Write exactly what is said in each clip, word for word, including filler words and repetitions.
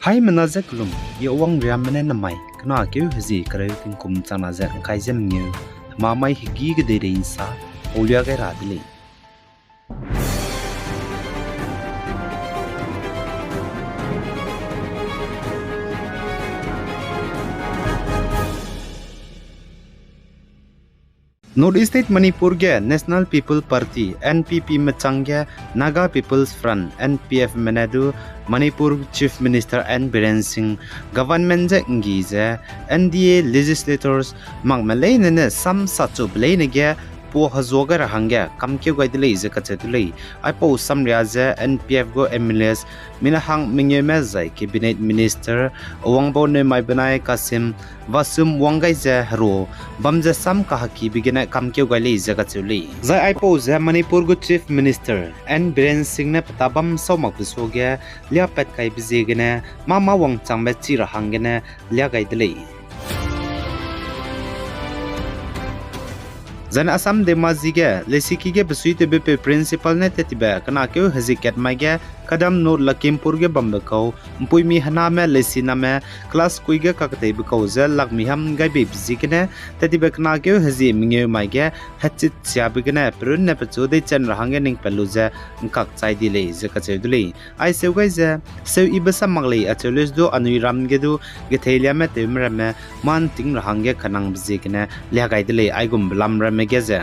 Haimena ze kelum, I Awang Riamme ne namai kena keu hezie kereu tingkum changna ze ngkai ze mengeu, hema mai hegî kedeirei nsa paulia gai ra de lei. North East State Manipur ge National People Party, N P P me chang ge Naga People's Front, N P F me ne du Manipur Chief Minister N Biren Singh government je nggi ze N D A legislators makme leine ne sam sachube leine ge pua hezua gai ra hangge kamkeu gai de lei ze kacheu de lei. Aipau samria ze N P F gu M L As, mina hang mengeume zai Cabinet Minister Awangbau Newmai benai Kasim Vasum wang gai ze heru bam ze sam kahakibe gene kamkeu gai lei ze kacheu lei. Zai aipau ze Manipur gu Chief Minister N Biren Singh ne peta bam sau makbe suage liapat kaibe ziegene mâ mâ wangchangbe chi ra hanggene lia gai de lei. Zaine Assam Dhemaji ge lesiki ge besuitewbe peu principal ne tettibe kena keu hezie kat mai ge Kadam North Lakhimpur ge bambe kau mpuimi hename lesiname class kui ge kaketeibe kau ze lakmi ham gai beibe ziegene tettibe kena keu hezie mengeu mai ge hechit siabe gene perunne pechu deichen ra hangge ning pat lu ze ngkak chai di lei ze kacheu de lei. Aiseu gai ze, seu ibe sam mak lei acheu leuse du anui ram ge du getheiliame tewme ramme mâ nting ra hangge kanangbe ziegene lia gai de lei aigumbe lam ramme ge ze.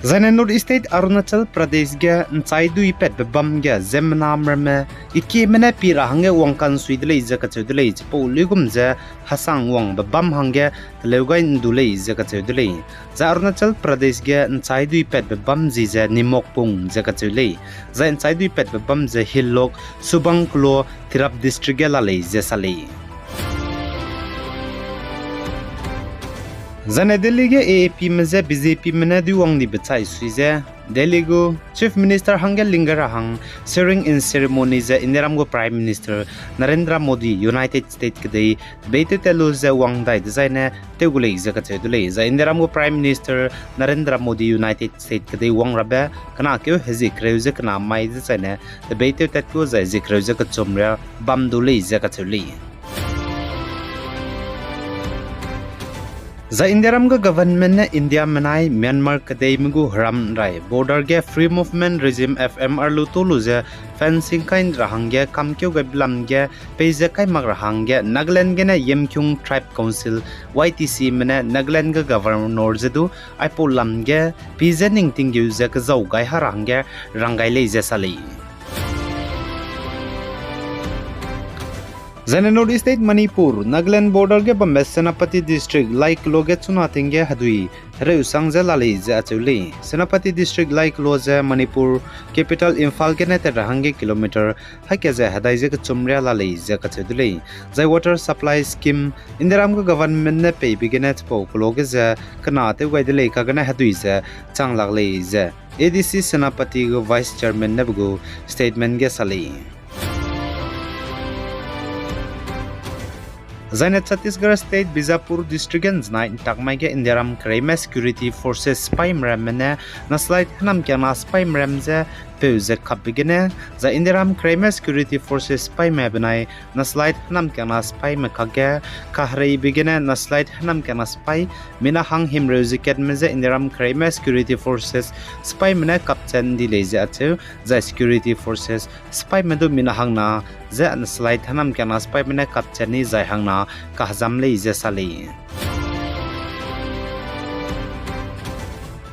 Zaine North East State Arunachal Pradesh ge nchai duipatbe bam ge ziemmename ramme ikieme ne pi ra hangge wangkansui de lei ze kacheu de lei. Chipau luigum ze hesang wangbe bam hangge teleu gai ndu lei ze kacheu de lei. Zai Arunachal Pradesh ge nchai duipatbe bam ji ze Nimokpung ze kacheu lei. Zai nchai duipatbe bam ze Hillok, Subang kelo, Tirap District ge la lei ze sa lei. Zaine Delhi ge A A P me je B J P me ne duiwang dibe chai sui ze, Delhi gu Chief Minister hangge ling gai ra hang swearing in ceremony ze Indiaram gu Prime Minister Narendra Modi United States kedei tebei tewtat lu ze wang dai dezaine tew gu lei ze kacheu de lei. Zai Indiaram gu Prime Minister Narendra Modi United States kedei wang rabe kena keu hezie kereu ze kena mai dezaine tebei tewtat ku zai zie kereu ze kechum ria bam du lei ze kacheu lei. Zai Indiaram gu government ne India menai Myanmar kedeime gu heram rai border ge Free Movement Regime F M R lu tu lu ze fencing kai ra hangge kamkeu gaibe lam ge peize kai mak ra hangge Nagaland gene Yimkhiung Tribe Council, Y T C me ne Nagaland gu Governor ze du aipau lam ge peize ning tinggeu ze kezau gai ha ra hangge rang gai lei ze sa lei. Zaine North East State Manipur, Nagaland border ge bambe Senapati District, Lai kelo ge chuna ting ge hedui hereusang ze la lei ze acheu lei. Senapati District, Lai kelo ze Manipur capital Imphal gene tat ra hangge kilometer haika ze hedai ze kechum ria la lei ze kacheu de lei. Zai water supply scheme Indiaram gu government ne peibe gene chipau kelo ge ze kena tew gai de lei kagene hedui ze chang lak lei ze A D C Senapati gu Vice Chairman ne be gu statement ge sa lei. Zaine Chhattisgarh State Bijapur District ge nzenai ntak mai ge Indiaram kereime security forces sipaime ramme ne Naxalite hênamkiangna sipaime ram ze peu ze kapbe gene, zai Indiaram kereime security forces sipaime benai Naxalite hênamkiangna sipaime kakge kahereibe gene Naxalite hênamkiangna sipai mina hang himreu ze katme je Indiaram kereime security forces sipaime ne kapchat ndi lei ze acheu, zai security forces sipaime du mina hangna je Naxalite hênamkiangna sipaime ne kapchat ni zai hangna kahezam lei ze sa lei.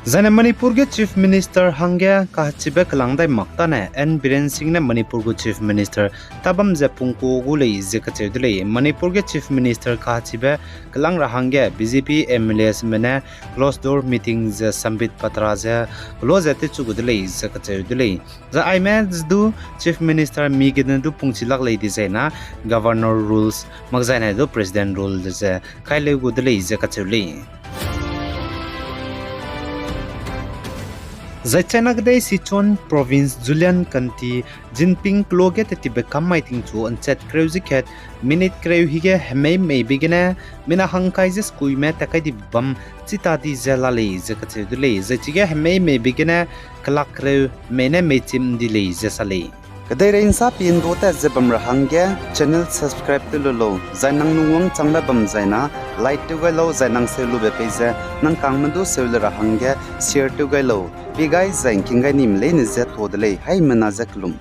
Zaine Manipur ge Chief Minister hangge kahechibe kelang dai mak tane N Biren Singh ne Manipur gu Chief Minister tabam ze pungkua gu lei ze kacheu de lei. Manipur ge Chief Minister kahechibe kelang ra hangge B J P M L As me ne closed door meeting ze Sambit Patra ze kelo ze tewchu gu de lei ze kacheu de lei. Zai aime du Chief Minister mi gene du pungchi lak lei di zaina Governor rules makzaine du President rule ze kaileu gu de lei ze kacheu lei. Zai China kedei Sichuan Province Julian County Jinping kelo ge tetibe kam mai tingchu nchat kereu ze kat minute kereu hige hemei meibe gene mina hangkai ze skuime takai dibe bam chita di ze la lei ze kacheu de lei. Zai chige hemei meibe gene kelak kereu mei ne meichim ndi lei ze sa lei. Kedeirei ’nsa pindua tat ze bam ra hangge channel subscribe tew lu lau, zai nang lungwang changbe bam zai na like tew gai lau, zai nang seu lube pei ze nang kangme du seu le ra hangge share tew gai lau. Pie gai zai ’ngking gai nime leine je tuâ de lei, haimena je kelum.